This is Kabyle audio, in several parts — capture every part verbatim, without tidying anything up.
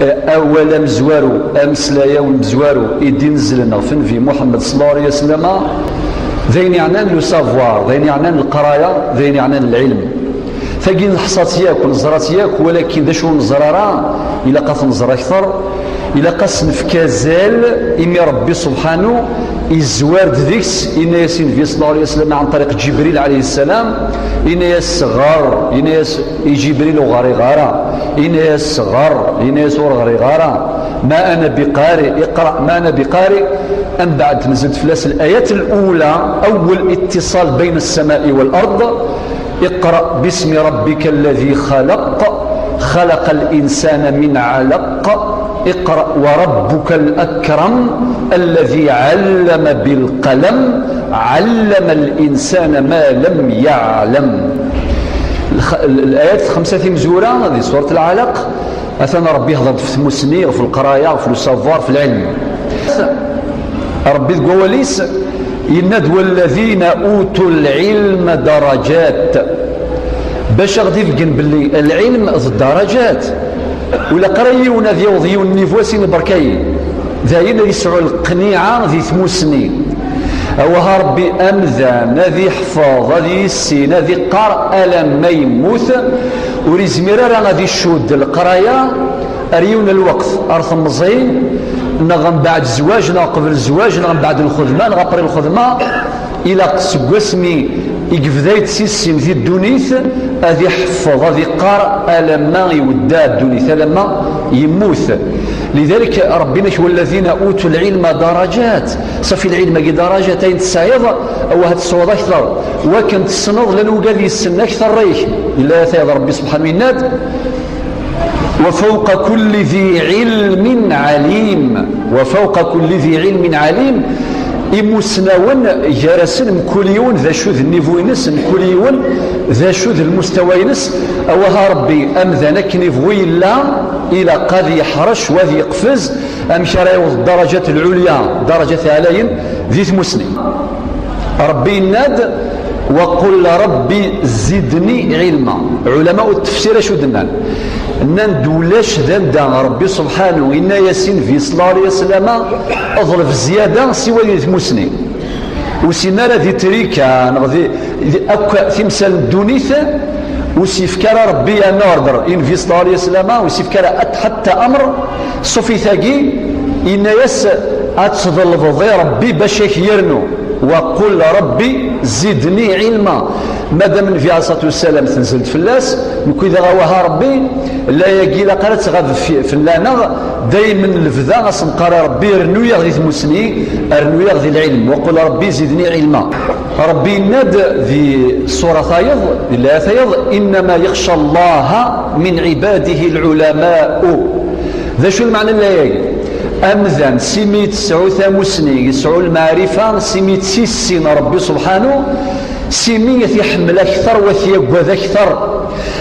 Awal amezwaru, ameslay amezwaru i d-inezlen ɣef Nnbi Muḥemmed, ṣella Llahu ɛalayhi wa sallam, d ayen yeɛnan le savoir, d ayen yeɛnan leqraya, d ayen yeɛnan lɛilm. Tagi neḥṣa-tt yakk, neẓra-tt yakk, walakin d acu ur neẓra ara, ilaq ad t-nẓer akteṛ, ilaq ad s-nefk azal, imi Ṛebbi subḥanu izwar-d deg-s, yenna-yas i Nnbi ṣella Llahu ɛalayhi wa sallam ɛan ṭariq Ǧibril ɛalayhi ssalam, yenna-yas ɣer, yenna-yas i Ǧibril ur ɣriɣ ara, yenna-yas ɣer, yenna-yas ur ɣriɣ ara, ma ana biqari, iqra ma ana biqari. Ambeɛd tenzel-d fell-as layat lula, awwel ittiṣal bayna ssama'i wal ard, iqra bismi rabbika alladi xalaq, xalaqa linsana min alaq, iqra wa rabbuka lakram, alladi allama bilqalam, allama linsana ma lam yaɛlam. Lx-, l-, layat xemsa timezwura di surat Lɛalaq, atan Ṛebbi ihdeṛ-d ɣef tmussni, ɣef leqraya, ɣef le savoir, ɣef lɛilm. Ṛebbi deg wawal-is yenna-d: "Walladina utu lɛilma darajat." Bac ad ɣ-d-ibeggen belli lɛilm d darajat. Ur ilaq ara yiwen ad yaweḍ yiwen n niveau sin berkayi. D ayen ad yesɛu lqniɛa di tmussni. Awah a Ṛebbi, amdan ad iḥfeḍ, ad yissin, ad iqqar alamma yemmut, ur izmir ara ad icudd leqraya ar yiwen n lweqt, ar temẓi, neɣ mbeɛd zzwaǧ, neɣ qbel zzwaǧ, neɣ mbeɛd lxedma, neɣ après lxedma. Ilaq seg wasmi i yebda yettissin di ddunit, ad iḥeffeḍ, ad iqqar alamma iweddeɛ ddunit, alamma yemmut. Lidalik, Ṛebbi inna-k: "Walladina utu lɛilma darajat." Safi lɛilm-agi darajat, ayen tesɛiḍ, awah ad tesɛuḍ akteṛ. Wakken tessneḍ, llan wigad yessnen akteṛ-ik. Yella tayeḍ Ṛebbi subḥanu yenna-d: "Wa fawqa kulli dhi ilmin alim." Wa fawqa kulli dhi ilmin alim. Imusnawen gar-asen, mkul yiwen d acu d nnivu-ines, mkul yiwen d acu d lmustawa-ines. Awah a Ṛebbi, amdan akken ibɣu yella, ilaq ad yeḥrec u ad yeqfez amek ara yaweḍ ddarajat lɛulya, ddarajat ɛlayen di tmussni. Ṛebbi yenna-d: "Wa qul Ṛebbi zidni ilma." Ɛulama u ttefsir acu d-nnan? Nnan-d ulac d anda Ṛebbi subḥanu yenna-yas i Nnbi ṣella Llahu ɛalayhi wa sallam: "Ḍleb zyada siwa di tmussni." Ur sin ara di trika neɣ di, di akk timsal n ddunit, ur s-yefka ara Ṛebbi un ordre i Nnbi ṣella Llahu ɛalayhi wa sallam, ur s-yefka ara at-, ḥatta amr. Ṣṣufit-agi, yenna-yas: "Ad tḍelbeḍ i Ṛebbi bac ad k-yernu." "Wa qul Ṛebbi zidni ilma." Madam Nnbi ɛalayhi ṣṣalatu wassalam tenzel-d fell-as, nekki daɣ, awah a Ṛebbi, layagi ilaq ara tɣab fi-, fell-aneɣ, daymen lebda ad s-neqqar i Ṛebbi: "Rnu-yaɣ di tmussni, rnu-yaɣ di lɛilm." "Wa qul Ṛebbi zidni ilma." Ṛebbi yenna-d di ṣṣura tayeḍ, di layat tayeḍ: "Innama yaxca Llaha min ibadihi lɛulama'u." D acu lmeɛna n layagi? Amdan, simi tesɛu tamussni, yesɛu lmeɛrifa, simi tt-issin Ṛebbi subḥanu, simi ad t-iḥemmel akteṛ, u ad t-yaggad akteṛ.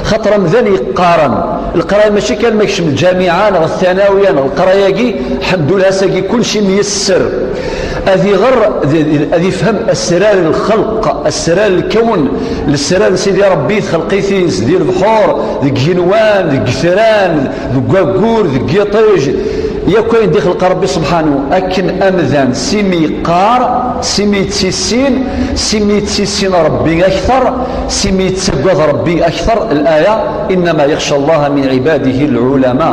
Xaṭer amdan yeqqaren, leqraya mačči kan ma kcem lǧamiɛa neɣ tanawiya neɣ leqraya-agi, ḥemdullah, ass-agi kulci myesser. Ad iɣer, d, d, ad ifhem asrar n lxelq, asrar n lkawn, lesrar n Sidi Ṛebbi, txelqit-is, di lebḥur, deg igenwan, deg itran, deg waggur, deg yiṭij, yakk ayen d-ixleq Ṛebbi subḥanu, akken amdan simi yeqqar, simi yettissin, simi yettissin Ṛebbi akteṛ, simi yettagad Ṛebbi akteṛ. Laya: "Innama yaxca Llaha min ibadihi lɛulama."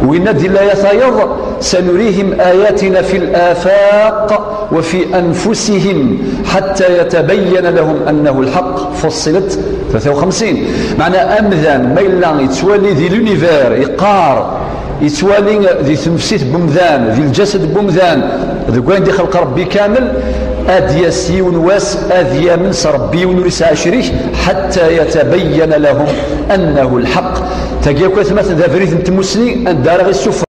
Winna di laya tayeḍ: "Sanurihim ayatina fi lafaq wa fi anfusihim hatta yatabayyana lahum annahu lḥaq." Fussilet tlata u xemsin. Meɛna amdan ma yella yettwali di l'univers, yeqqar, yettwali di tnefsit n wemdan, di lǧasad n wemdan, deg wayen d-ixleq Ṛebbi kamel, ad d-yas yiwen wass ad yamen s Ṛebbi yiwen ur yesɛi acrik, hatta yatabayyana lahum annahu lḥaq. Tagi akk, atmaten, d abrid n tmussni anda ara ɣ-issufeɣ.